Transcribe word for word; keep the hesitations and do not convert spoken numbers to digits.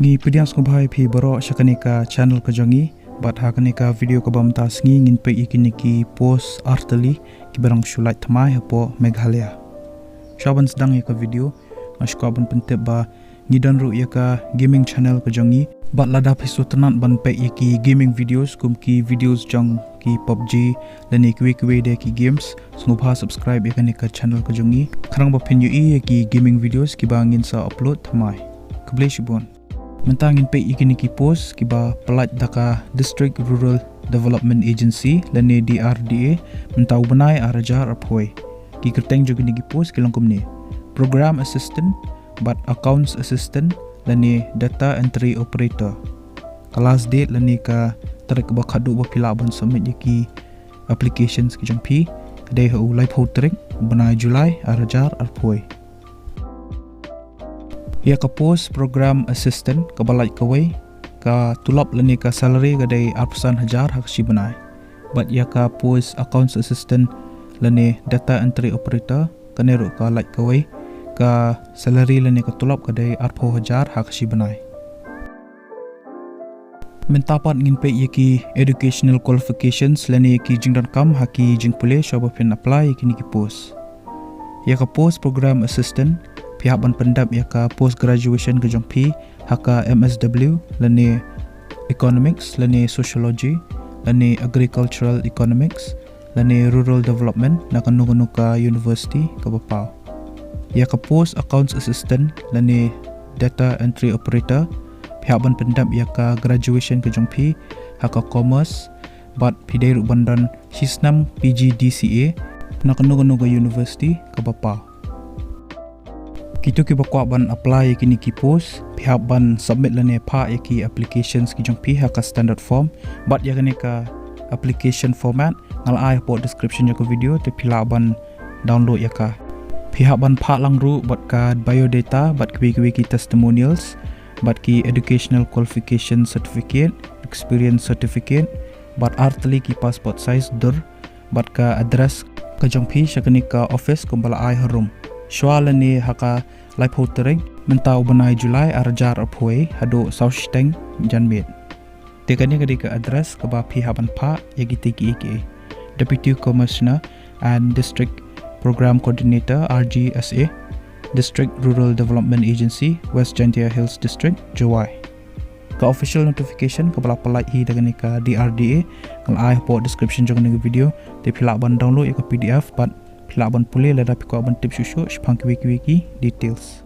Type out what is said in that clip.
Ngi pdiang sngewbha ïa phi baroh sha kane ka channel ka jong ngi, bad ha kane ka video kaba mynta sngi ngin peit ïa kine ki post artylli kiba dang shu lait thymmai hapoh Meghalaya. Shuwa ban sdang ïa ka video, nga sngewbha ban pyntip ba ngi don ruh ïa ka gaming channel ka jong ngi. Bad lada phi sngewtynnat ban peit ïa ki gaming videos kum ki videos jong ki PUBG lane kiwei kiwei de ki games, sngewbha subscribe ïa kane ka channel ka jong ngi, khnang ba phin ïohi ïa ki gaming videos kiba ngin sa upload thymmai. Khublei shibun. Mynta ngin peit ïa kine ki post kiba pyllait da ka District Rural Development Agency lane D R D A mynta u bnai ar hajar arphew. Ki kyrteng jong kine ki post ki long kumne: Program Assistant bad Accounts Assistant lane Data Entry Operator. Ka last date lane ka tarik kaba khatduh ba phi lah ban submit ïa ki applications ki jong phi ka dei ha u laiphew tarik u bnai July ar hajar arphew. Ïa ka post Program Assistant kaba lait kawei, ka tulop lane ka salary ka dei arphew san hajar ha ka shi bnai. Bad ïa ka post Accounts Assistant lane Data Entry Operator, kane ruh ka lait kawei, ka salary lane ka tulop ka dei arphew hajar ha ka shi bnai. Mynta pat ngin peit ïa ki educational qualifications lane ïa ki jingdonkam ha ki jingpule shuwa ba phin apply ïa kine ki post. Ïa ka post Program Assistant, phi hap ban pyndep ïa ka post graduation ka jong phi ha ka M S W lane Economics lane Sociology lane Agricultural Economics lane Rural Development na kano kano ka university kaba paw. Ïa ka post Accounts Assistant lane Data Entry Operator, phi hap ban pyndep ïa ka graduation ka jong phi ha ka Commerce, bad phi dei ruh ban don shi snem P G D C A na kano kano ka university kaba paw. Kito kiba kwah ban apply ïa kine ki post, phi hap ban submit lane phah ïa ki applications ki jong phi ha ka standard form, bad ïa kane ka application format nga la ai hapoh description jong ka video, te phi lah ban download ïa ka. Phi hap ban phah lang ruh bad ka biodata, bad kiwei kiwei ki testimonials, bad ki educational qualification certificate, experience certificate, bad artylli ki passport size dur, bad ka address ka jong phi sha kane ka office kumba la ai harum. Shuwa lane ha ka laiphew tarik mynta u bnai July ar hajar arphew haduh saw shiteng janmiet. Te kane ka dei ka address kaba phi hap ban phah ïa kito kiei kiei. Deputy Commissioner and District Program Coordinator, R G S A, District Rural Development Agency, West Jaintia Hills District, Jowai. Ka official notification kaba la pyllait hi da kane ka D R D A, nga la ai hapoh description jong kane ka video, te phi lah ban download ïa ka P D F bad phi lah ban pule lada phi kwah ban tip shuh shuh shaphang kiwei kiwei ki details.